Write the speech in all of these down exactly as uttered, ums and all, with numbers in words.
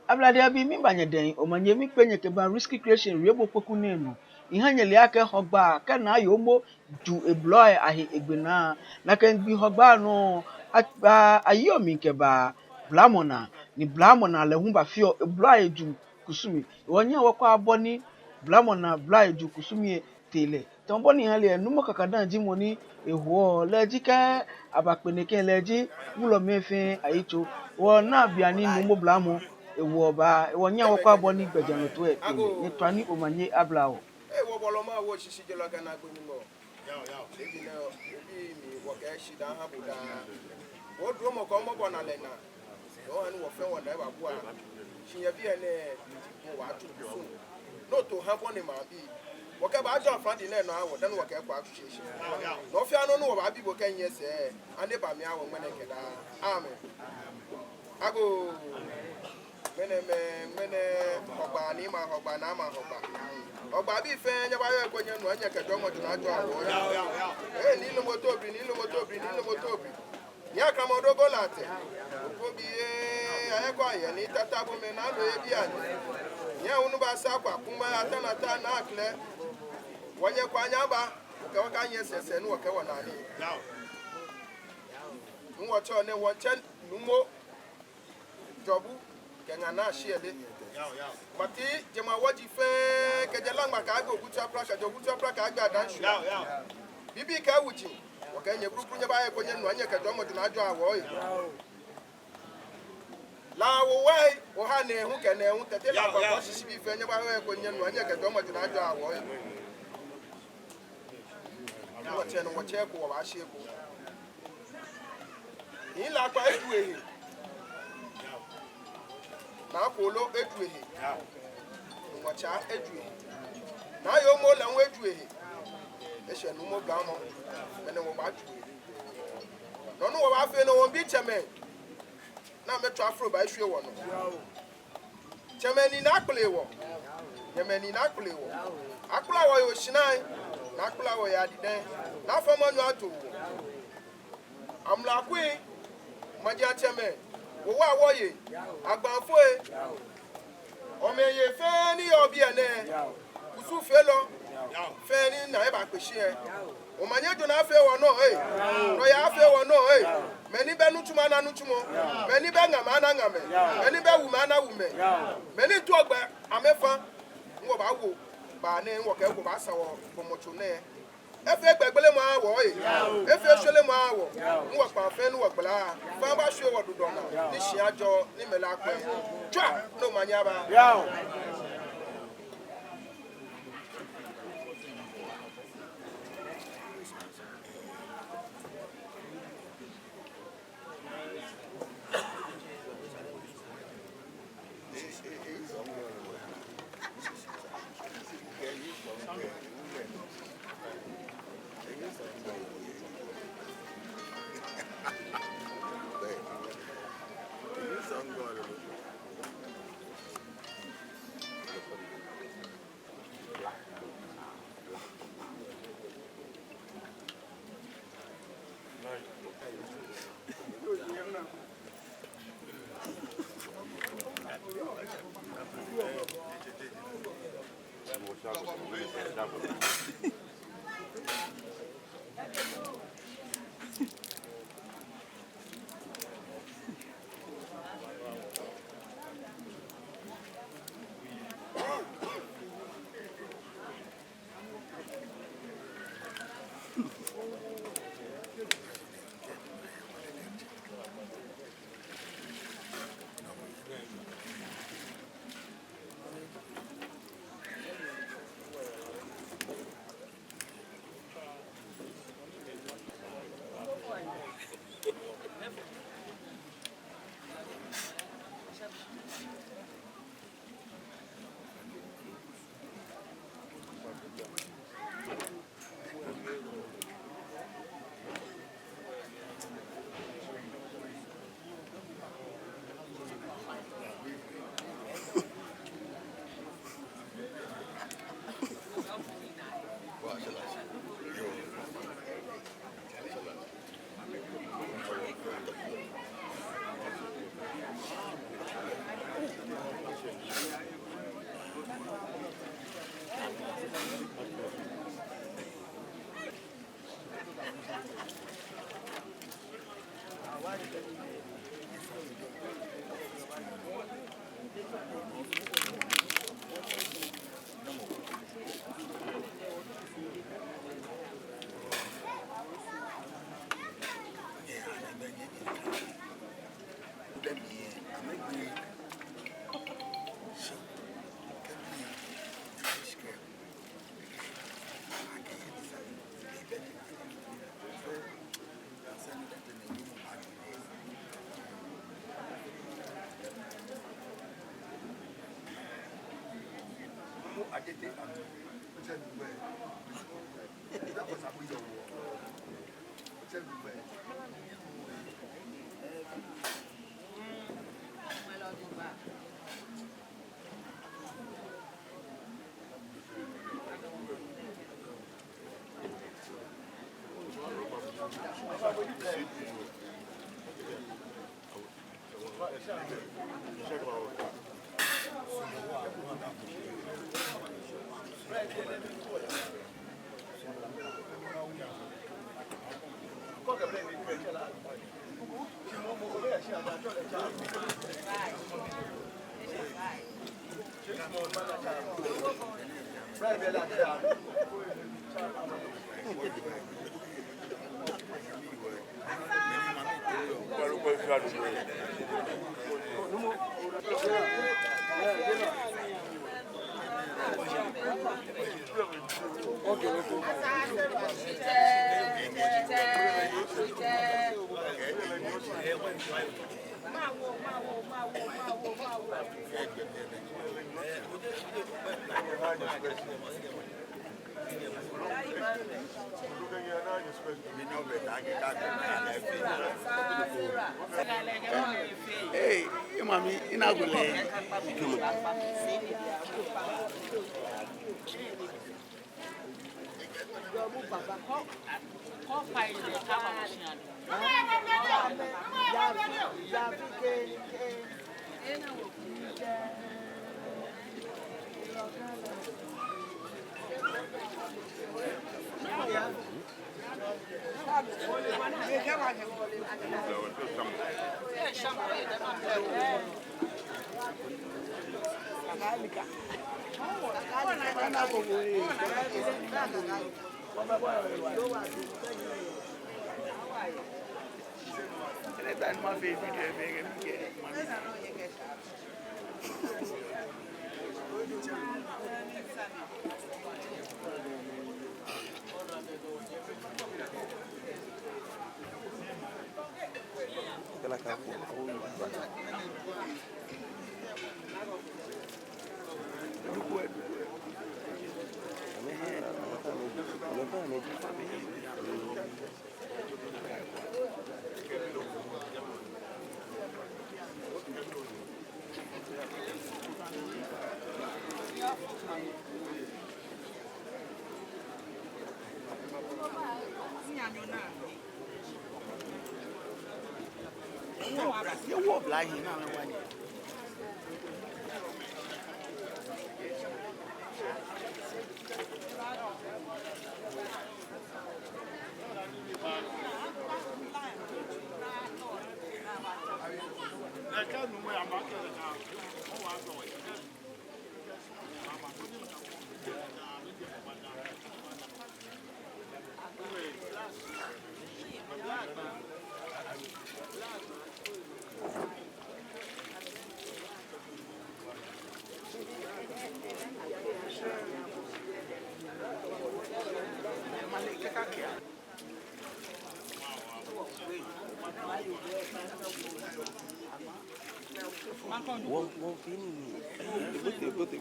Ablade abii, miba nyɛdɛŋ omanye, mikpee nyɛ kɛba Risky Creation wiemɔ kpoku nɛɛ nɔ. Miha nyɛle akɛ Hɔgbaa kɛ Naa Yoomo ju eblɔi ahe egbe naa. Nakai gbi Hɔgbaa nɔ, a, a, ayiɔ mli kɛba Blamɔ Naa, ni Blamɔ Naa lɛ hu bafeɔ eblɔi ahe eju kusum. Hewɔ nyɛhaa wɔkwɛa bɔ ni Blamɔ Naa blɔi ahe eju kusum lɛ tee lɛ. Tamɔ bɔ ni miha nyɛle lɛ, Nuumo Kakadaŋ ji mɔ ni ehoɔ, lɛ ji kɛ abakpe nɛkɛ lɛ ji wulɔmɛi fɛɛ ayitso. Wɔna bianɛ Nuumo Blamɔ ewo ba, hewɔ nyɛhaa wɔkwɛa bɔ ni gbɛjianɔtoo lɛ tee lɛ. Nyɛtswaa ni omanye abla wɔ. Ee, wɔbɔlɔ ma wɔ shishi jɛlɔ Ghana gbɛ ni mɔ. Ebi nɛɛ, ebi mi wɔkɛ shidaa ha bo daa. Wɔ duromɔ kɛ mɔbɔnalɛ naa. Yɛ wɔha ni wɔfɛɛ wɔnaa ebabua. Shi yɛ biɛ nɛɛ, wɔbaatsu kusum. Nɔ to ha bɔ ni mabi. Wɔkɛbaajɔ afladi nɛɛ nɔ aha wɔ, dani wɔkɛkɔ association. Nɔ fɛɛ nɔ ni wɔbaabi bo kɛnyiɛ sɛɛ, ani eba mli aha wɔ ŋmɛnɛ kɛ daa. Amen. Agoo. Ŋmɛnɛ, ŋmɛnɛ, Hɔgbaa, Niimɛi a Hɔgbaa, Naamɛi a Hɔgbaa. Hɔgbaabii fɛɛ, nyɛbayɔɔ he ko nyɛnua, nyɛkɛ jɔɔmɔ juro ajɔɔ Hɔgbaa. Ee, Nii Lomotobi, Nii Lomotobi, Nii Lomotobi. Nii Akramɔ Dogo Latɛ. Obi ee, ayɛ ko ayɛ, Nii Tata Bomɛ, Naa Loo yɛ biɛ nɛɛ. Nii Awunu Baasa Kwa, Kumba ya Tana ta na klɛ. Wɔnyɛ kwa nyaba, wɔkɛ wɔkanyiɛ sɛɛ sɛɛ ni wɔkɛ wɔnaa nii. Ni wɔtsɛ nɛɛ wɔtsɛ Nuumo Jɔbu kɛ Ŋa Naa Shiɛle. Mati jɛmɛ wɔji fɛɛ kɛjɛ Laŋma kɛyagbe Ogutu Apra kɛjɛ Ogutu Apra kɛyagbe Adaŋshua. Bibii kɛ wuji. Wɔkɛɛ nyɛ kroko nyɛbayɔɔ he ko nyɛnua nyɛkɛ jɔɔmɔ juro ajɔɔ Hɔgbaa. La wɔ wai, oha nɛɛhu kɛ nɛɛhu, Tɛte Laŋma kɛ wɔshishi bii fɛɛ nyɛbayɔɔ he ko nyɛnua nyɛkɛ jɔɔmɔ juro ajɔɔ Hɔgbaa. Wɔtsɛ nɔ wɔtsɛ eko wɔbaashi eko. Nii Lakpa eju ehe. Naa Koolo eju ehe. Nuumo Tsa eju ehe. Naa Yoomo lɛ hu eju ehe. Eshɛ Nuumo Blamɔ. Mɛni wɔbaaju ehe. Nɔ ni wɔbaafee nɔ wɔmiibi tsɛmɛi. Ni amɛtswa afro ba eshwie wɔnɔ. Tsɛmɛi ni naa kpele wɔ. Nyɛmɛi ni naa kpele wɔ. Akpla wɔ yɛ oshinai. Ni akpla wɔ yɛ adidɛŋ. Ni afɔmɔ nyɔ ato wɔ. Amlakui, maŋjiaŋtsɛmɛi, wɔ wɔ wɔye, agbaafoi, omɛi yei fɛɛ ni yɔɔ biɛ nɛɛ, kusumfeelɔ fɛɛ ni naa ebakpe shi lɛ. Omanye juro afee wɔnɔ ee, nɔyaa afee wɔnɔ ee. Mɛi ni bɛ nitsumɔ ana nitsumɔ, mɛi ni bɛ ŋamɛi ana ŋamɛi, mɛi ni bɛ wumɛi ana wumɛi, mɛi ni tuɔ gbɛ amɛfa. Ni wɔbaawo baa nɛɛ, ni wɔkɛ eko baasa wɔgbɔmɔtso nɛɛ. Efee gbɛgbelemɔ aha wɔ ee. Efee shwelemɔ aha wɔ. Ni wɔkpaa fɛɛ ni wɔgbala. Fɛɛ abashwie wɔ dodoma. Ni shia ajɔ ni mɛlɛ akwɛ. Tswa ni omanye aba. Hey, hey, mami, ina gule. Wɔ, wɔ fini ni. Bote, bote.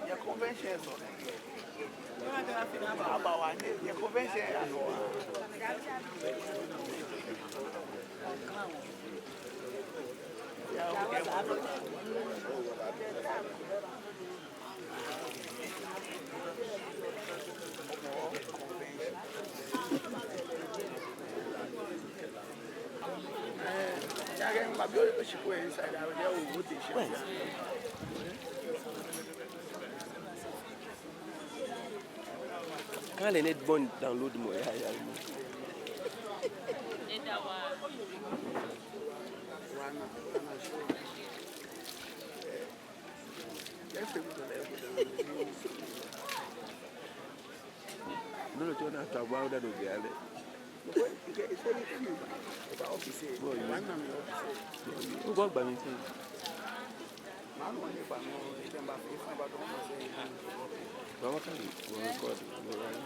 Yɛ convention so. Abawa ni yɛ convention ya no. Ya, okay. Kɛ́ lɛ nɛɛ bɔ ni download mɔ ya ya mɔ. Tagba o da do ge ale. Bɔ yi. O gbɔ gba mi ti. Baba ka ni, o record, o record.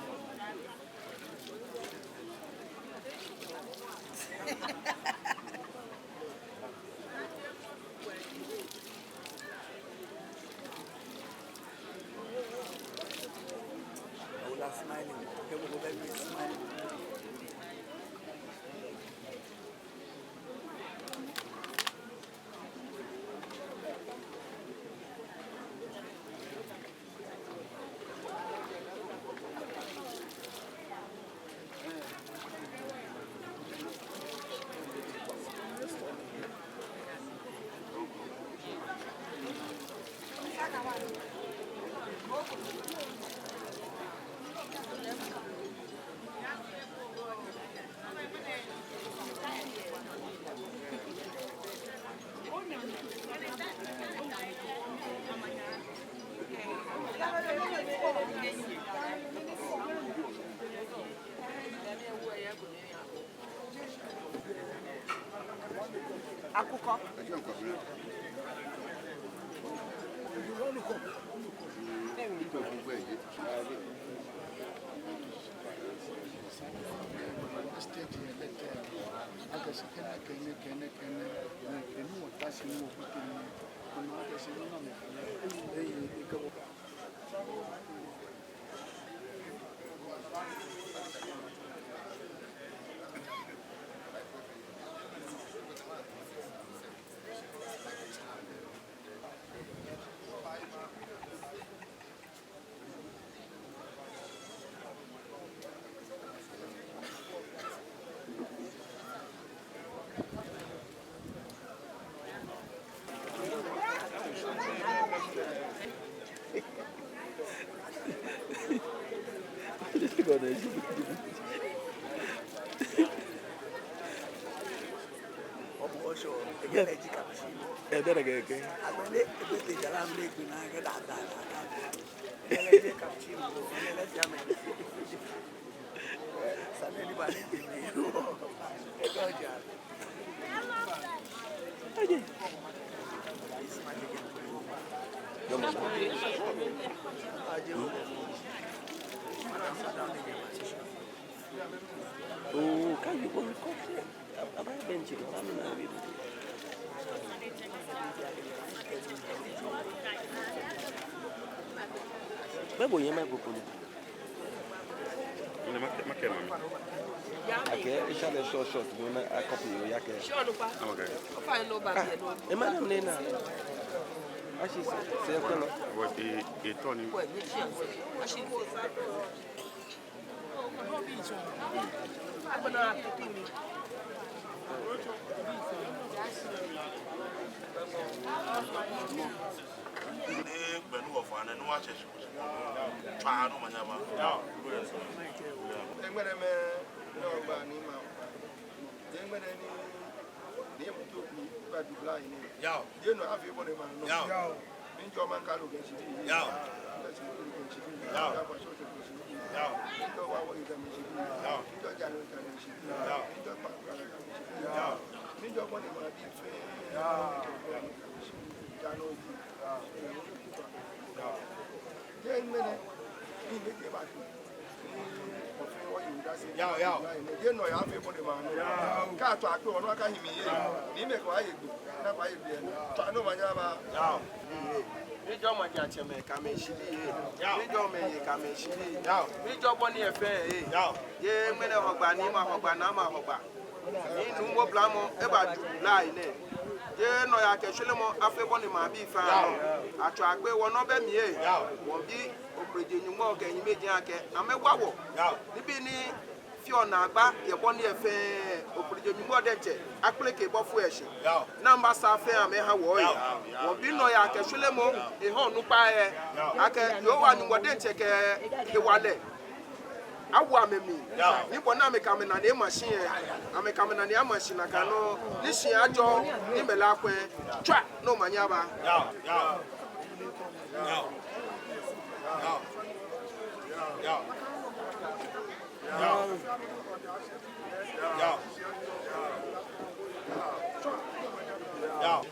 Akukɔ. Oh, can you go record here? Abaa bench lɛ, ami na mi. Mɛɛ bo yɛ microphone? Nɛ makɛɛ, makɛɛ mami. Akɛ, esa lɛ short, short, bo na a copy, oya kɛɛ. Short, no pa. Okay. Ofa no ba bi no. E madam nɛ na. Ashi se, se kwɛ lɔ. Wɔ e, e tɔ ni. Ashi se. Ni gbɛ ni wɔfã nɛɛ, ni wɔtsɛ shi. Tswa ni omanye aba. Eŋmɛnɛ mɛi, ni wɔgba ni ma. Eŋmɛnɛ ni, ni emutu ni ba Dublin ni. Yao. Yɛ nɔ afee bɔ ni ma nɔ. Yao. Miijɔɔ Maŋkralo kɛ shibii. Yao. Miijɔɔ Sumɔtru kɛ shibii. Yao. Miijɔɔ Kwashɔɔtɛ kɛ shibii. Yao. Miijɔɔ Wɔ Ita kɛ shibii. Yao. Miijɔɔ Jaanɔ Ita kɛ shibii. Yao. Miijɔɔ Kpakpla kɛ shibii. Yao. Miijɔɔ bɔ ni maŋbii fɛɛ. Yao. Jaanɔ ji. Yao. Yao. Yɛ ŋmɛnɛ, ni mɛi kɛ ba tu. Yao, yao. Yɛ nɔ ya fee bɔ ni ma nɔ. Yao. Kɛ atswa akpe wɔ nɔ akahi mi yɛ. Yao. Ni mɛi kɛ wɔ aye gbo. Ni akɛ wɔ aye gbo yɛ nɔ. Tswa ni omanye aba. Yao. Miijɔɔ majiatsɛmɛi kɛ amɛshibii yɛ. Yao. Miijɔɔ mɛi yɛ kɛ amɛshibii. Yao. Miijɔɔ bɔ ni efee yɛ. Yao. Yɛ ŋmɛnɛ Hɔgbaa ni ma Hɔgbaa ni ma Hɔgbaa. Ni nuumo blamɔ eba Dublin nɛɛ. Yɛ nɔyaa kɛ shweremɔ afee bɔ ni maŋbii fɛɛ anɔ. Yao. Atswa akpe wɔ nɔ bɛ mli yɛ. Yao. Wɔmiibi Ofe Nyɔŋmɔ kɛ enyɛmi ji akɛ amɛwa wɔ. Yao. Nibii ni feɔ naagba yɛ bɔ ni efee Ofe Nyɔŋmɔ diɛŋtsɛ akpeleke bɔfoi ashi. Yao. Ni amɛbasaa fɛɛ amɛha wɔ yɛ. Yao. Wɔmiibi nɔyaa kɛ shweremɔ ehã onukpai yɛ. Yao. Akɛ Yehowa Nyɔŋmɔ diɛŋtsɛ kɛ hewalɛ awo amɛmli. Yao. Ni bɔ ni amɛkɛ amɛnane ema shi yɛ. Amɛkɛ amɛnane ama shi nakai nɔŋŋ. Ni shi ajɔ ni mɛi lɛ akwɛ. Tswa ni omanye aba. Yao, yao. Yao. Yao. Yao. Yao. Yao. Yao. Yao.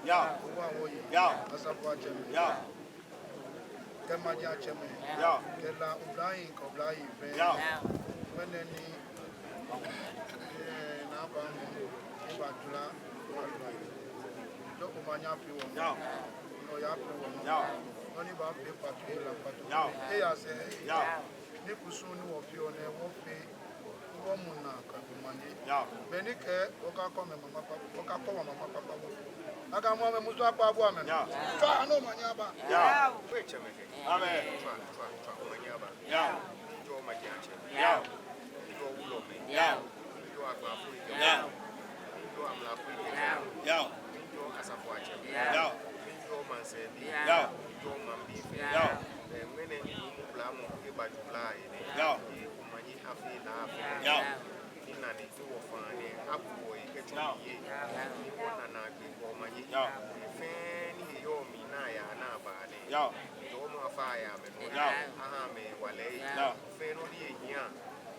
Yao. Yao. Kɛ maŋtsɛmɛi. Yao. Kɛ La oblahii kɛ oblahii fɛɛ. Yao. Ŋmɛnɛ ni, eh, naaba mɔ ni baajwara, jɔɔ omanye afee wɔnɔ. Yao. Nɔ ya fee wɔnɔ. Yao. Nɔ ni baafee kpato, ela kpato. Yao. Eya sɛɛ. Yao. Ni kusum ni wɔfeɔ nɛɛ, wɔfee wɔmu naa kɛ omanye. Yao. Beni kɛ wɔkakɔ amɛ mama kpakpa, wɔkakɔ amɛ mama kpakpa wɔ. Akɛ amɛ musu akpa abua amɛ. Yao. Tswa ni omanye aba. Yao. Amen. Tswa, tswa, tswa, omanye aba. Yao. Jɔɔ maŋtsɛmɛi. Yao. Jɔɔ wulɔmɛi. Yao. Jɔɔ agbaafoi. Yao. Jɔɔ amralofoi. Yao. Jɔɔ asafoiatsɛmɛi. Yao. Jɔɔ maŋsɛɛbii. Yao. Jɔɔ maŋbii fɛɛ. Yao. Eh, ŋmɛnɛ ni mɔ ko blamɔ, ebaajwara enɛ. Yao. Eh, omanye afee La afee. Yao. Ni nane ni wɔfaa nɛɛ, abu wɔhe kɛtsɔ mli. Ni wɔna naagbee kɛ omanye. Yao. Fɛɛ ni eyɔɔ mli ni ayaa ni abaa nɛɛ. Yao. Jɔɔmɔ afa aya amɛnɔ. Yao. Aha amɛ wala. Yao. Fɛɛ nɔ ni ehia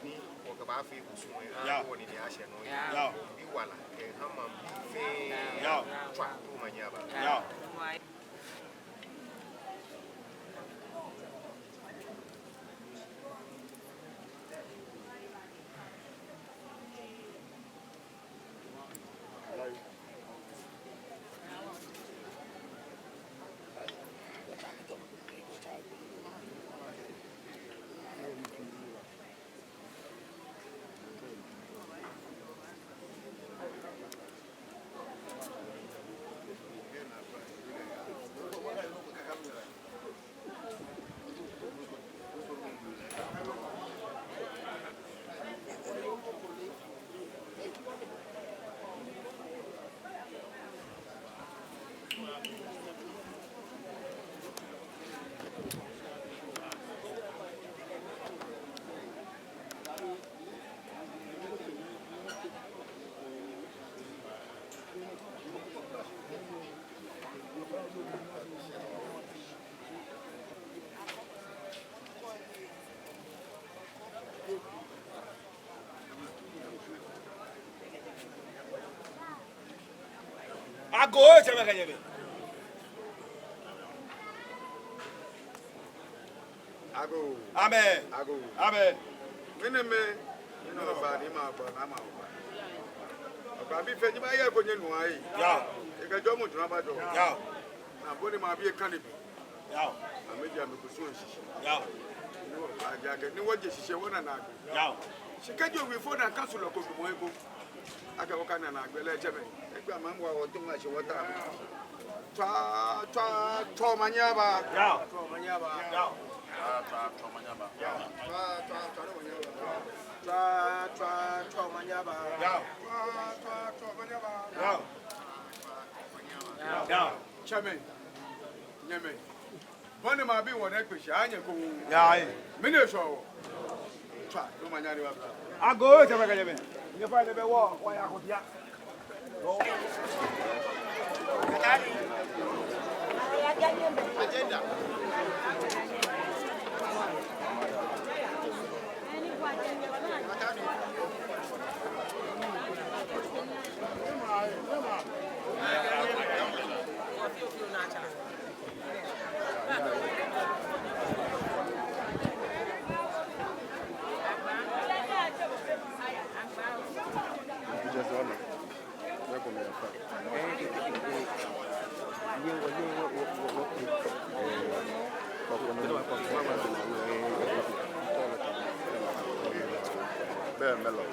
ni wɔkɛbaafee kusum lɛ, aha wɔ nine ashɛ nɔ. Yao. Wɔmiibi wala kɛha maŋbii fɛɛ. Yao. Tswa ni omanye aba. Yao. Agoo, ee, tsɛmɛi kɛ nyɛmɛi. Agoo. Amen. Agoo. Amen. Mɛni mɛ, mɛni oba ni maba, ni maba. Oba bi fɛɛ ni maya ko nyɛnu ayi. Yao. Ekɛ jɔɔmɔ jɔɔ ni abajɔɔ. Yao. Ni bɔ ni mabi ekane bi. Yao. Amɛji amɛkusum shishi. Yao. Ni wɔ, aja kɛ, ni wɔje shishi wɔna naagbee. Yao. Shi kɛji owie fɔŋ ni akasulɔ ko dumɔ eko. Akɛ wɔkana naagbee lɛ tsɛmɛi. Egbɛ maŋ wa wɔtuma shi wɔta. Tswa, tswa, tswa omanye aba. Yao. Tswa omanye aba. Yao. Tswa, tswa, tswa omanye aba. Yao. Tswa, tswa, tswa omanye aba. Tswa, tswa, tswa omanye aba. Yao. Tswa, tswa, tswa omanye aba. Yao. Yao. Tsɛmɛi. Nyɛmɛi. Bɔ ni mabi wɔ nɛɛ kpee shi, anyɛ ko. Yao, ee. Mɛni eshɔ wɔ? Tswa, ni omanye aba. Agoo, ee, tsɛmɛi kɛ nyɛmɛi. Nyɛfa nɛɛ bɛ wɔ, wɔya ko dia. Agenda. Bɛ mɛlɔ.